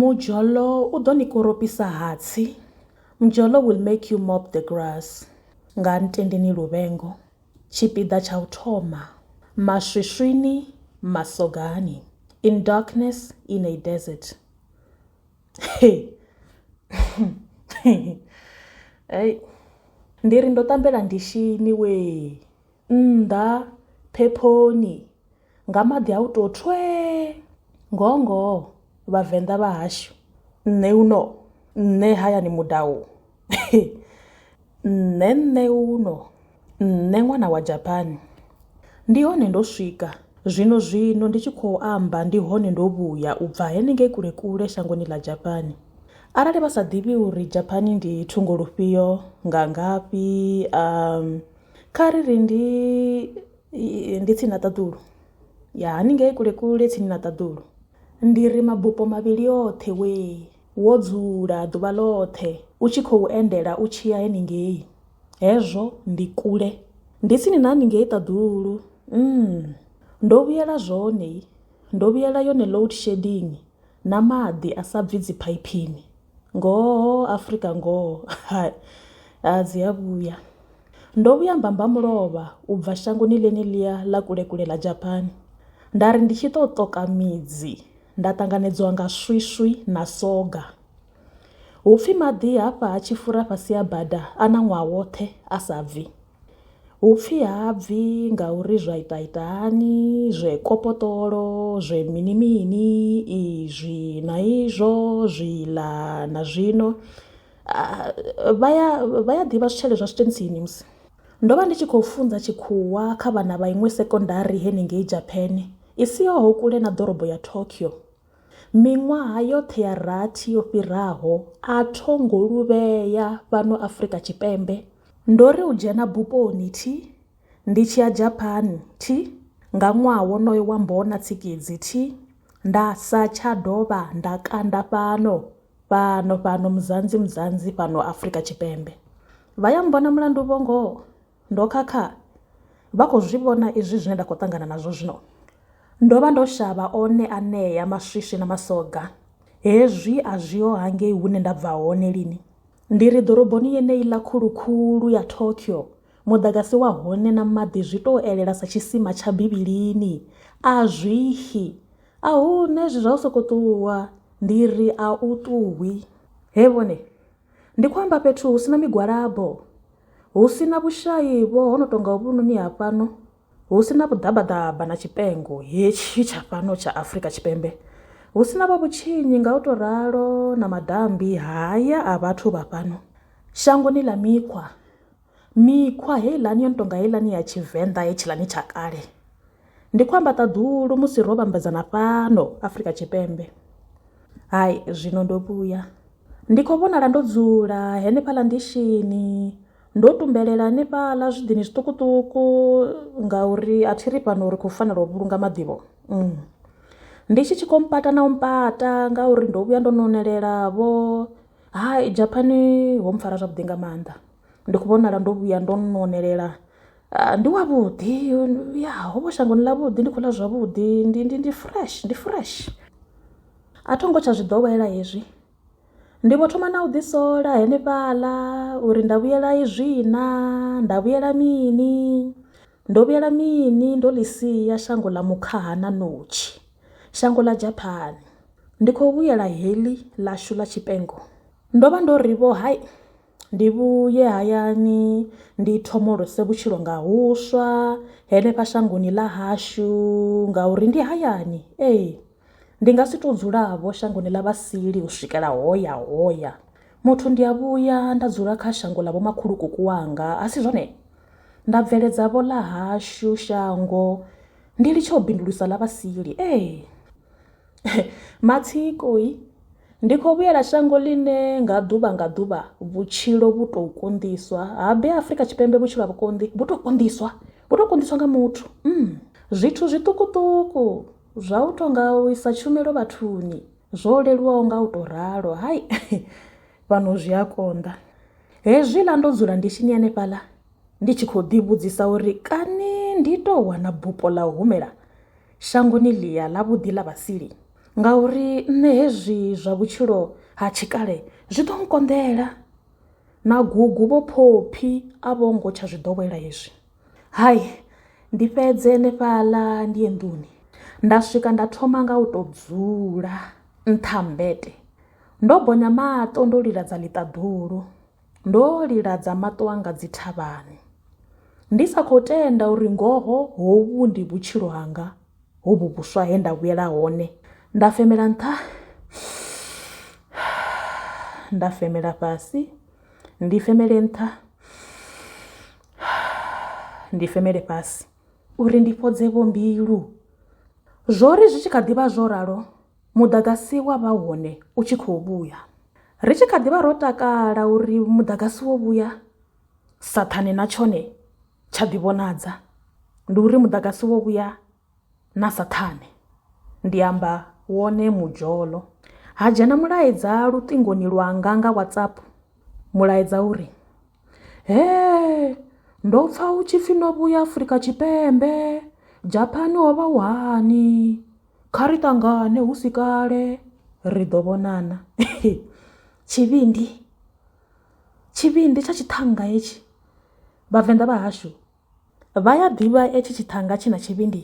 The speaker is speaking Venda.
Mujolo u ḓo ni koropisa hatsi. Mjolo will make you mop the grass. Nga Ntendeni Luvhengo. Tshipiḓa tsha u thoma. Maswiswini, masogani. In darkness, in a desert. Hey. Ndi ri ndo ṱambela ndishini wee. Nnḓa, phephoni, nga maḓi a u tou thwee. Ngoho ngoho, Vhavenḓa vha hashu, nṋe uno, nṋe hayani mudau. Nṋe nṋe uno, nṋe ṅwana wa Japan. Ndi hone ndo swika, zwino zwino ndi tshi khou amba ndi hone ndo vhuya u bva henengei kule kule shangoni ḽa Japan. Arali vha sa ḓivhi uri Japan ndi thungo lufhio, nga ngafhi, kha ri ri ndi ndi tsini na ṱaḓulu ya haningei kule kule tsini na ṱaḓulu. Ndi ri mabupo mavhili oṱhe wee wo dzula ḓuvha ḽoṱhe u tshi khou endela u tshi ya heningei hezwo ndi kule ndi tsini na haningei ṱaḓulu. Ndo vhuyela zwone ndo vhuyela yone load shedding na maḓi a sa bvi dzi phaiphini ngoho Afrika ngoho ha dzi a vhuya. Ndo vhuya mbamba mulovha u bva shangoni ḽeneḽia ḽa kule kule ḽa Japan. Nda ri ndi tshi tou ṱoka midzi nda ṱanganedzwa nga swiswi na soga. Hu pfi maḓi hafha ha tshifura fhasi ha bada a na ṅwaha woṱhe a sa bvi. Hu pfi ha bvi ngauri zwa ita ita hani, zwe kopotolo, zwe mini mini, izwi na izwo, zwiḽa na zwino. Vha ya vha ya ḓivha zwitshele zwa zwitentsini musi. Ndo vha ndi tshi khou funza tshikhuwa kha vhana vha iṅwe sekondari henengei Japan i sihoho kule na ḓorobo ya Tokyo. Miṅwaha yoṱhe ya rathi yo fhiraho a tho ngo lu vhea fhano Afrika Tshipembe. Ndo ri u dzhena buponi thi, ndi tshi ya Japan thi, nga ṅwaha wonoyo wa mboho na tsikidzi thi, nda sa tsha dovha nda kanda fhano, fhano, fhano Mzansi, Mzansi fhano Afrika Tshipembe. Vha ya mmbona mulandu vho ngoho? Ndo khakha? Vha khou zwi vhona izwi zwine nda khou ṱangana nazwo zwino? Ndo vha ndo shavha one anea maswiswi na masoga. Hezwi a zwiho hangei hune nda bva hone lini. Ndi ri ḓoroboni yeneiḽa khulu-khulu ya Tokyo, muḓagasi wa hone na maḓi zwi tou elela sa tshisima tsha Bivhilini. A zwi xi. A hu na hezwi zwa u sokou ṱuwa. Ndi ri a u ṱuwi. He vhone, Ndi khou amba fhethu hu si na migwalabo, hu si na vhushai-vho ho no tonga hovhunoni ha fhano, hu si na vhuḓabaḓaba na tshipengo hetshi tsha fhano tsha Afrika Tshipembe, hu si na vha vhutshinyi nga u tou ralo na madambi haya a vhathu vha fhano. Shangoni ḽa mikhwa, mikhwa heiḽani yo no tonga heiḽani ya Tshivenḓa hetshiḽani tsha kale. Ndi khou amba ṱaḓulu musi ro vhambedza na fhano Afrika Tshipembe. Hai zwino ndo vhuya. Ndi khou vhonala ndo dzula henefhaḽa ndishini ndo tumbelela hanefhaḽa zwiḓini zwiṱukuṱuku ngauri a thi ri fhano ri khou fanela u vhulunga maḓi vho. Ndi tshi tshi khou mpata na u mpata ngauri ndo vhuya ndo nonelela vho, hai Japan ho mpfara zwavhuḓi nga maanḓa ndi khou vhonala ndo vhuya ndo nonelela ndi wavhuḓi ya hovho shangoni ḽavhuḓi ndi khou ḽa zwavhuḓi ndi ndi ndi fresh ndi fresh. A tho ngo tsha zwi ḓowela hezwi ndi vho thoma na u ḓi sola henefhaḽa uri nda vhuyela izwi na nda vhuyela mini ndo vhuyela mini ndo ḽi sia shango ḽa mukhaha na ṋotshi shango ḽa Japan ndi khou vhuyela heḽi ḽashu ḽa tshipengo ndo vha ndo ri vho hai ndi vhuye hayani ndi thomolose vhutshilo nga huswa henefha shangoni ḽa hashu ngauri ndi hayani ee ndi nga si tou dzulavho shangoni ḽa vhasili u swikela hoya hoya muthu ndi a vhuya nda dzula kha shango ḽa vhomakhulukuku wanga a si zwone nda bveledza vho ḽa hashu shango ndi litshe u bindulisa ḽa vhasili ee Matsiko ndi khou vhuyela shango ḽine nga ḓuvha nga ḓuvha vhutshilo vhu tou konḓiswa habe Afrika Tshipembe vhutshilo a vhu konḓi vhu tou konḓiswa vhu tou konḓiswa nga muthu. Zwithu zwiṱukuṱuku zwa u tonga u isa tshumelo vhathuni zwo leluwaho nga u tou ralo hai fhano zwi a konḓa. Hezwiḽa ndo dzula ndishini hanefhaḽa ndi tshi khou ḓivhudzisa uri kani ndi tou wana bupo ḽa u humela shangoni ḽiya ḽavhuḓi ḽa vhasili. Ngauri nṋe hezwi zwa vhutshilo ha tshikale zwi ḓo nkonḓela. Na gugu vho phophi a vho ngo tsha zwi ḓowela hezwi. Hai ndi fhedze henefhaḽa ndi ye nḓuni. Nda swika nda thoma nga u tou dzula nṱha ha mmbete. Ndo bonya maṱo ndo liladza ḽiṱaḓulu, ndo liladza maṱo anga dzi thavhani. Ndi sa khou tenda uri ngoho hovhu ndi vhutshilo hanga hovhu vhuswa he nda vhuyela hone. Nda femela nṱha, nda femela fhasi, ndi femele nṱha, ndi femele fhasi uri ndi fhodze vho mbilu. Zwo ri zwi tshi kha ḓi vha zwo ralo, muḓagasi wa vha hone u tshi khou vhuya. Ri tshi kha ḓi vha ro takala uri muḓagasi wo vhuya, Saṱhane na tshone tsha ḓivhonadza. Ndi uri muḓagasi wo vhuya na Saṱhane, ndi amba wone mudzholo. Ha dzhena mulaedza luṱingoni lwanga nga WhatsApp, mulaedza u ri, Hee, ndo pfa hu tshi pfi no vhuya Afrika Tshipembe, Japan ho vha hu hani? Kha ri ṱangane hu si kale ri ḓo vhonana. Tshivhindi, tshivhindi tsha tshiṱhannga hetshi. Vhavenḓa vha hashu vha ya ḓivha etshi tshiṱhannga tshi na tshivhindi.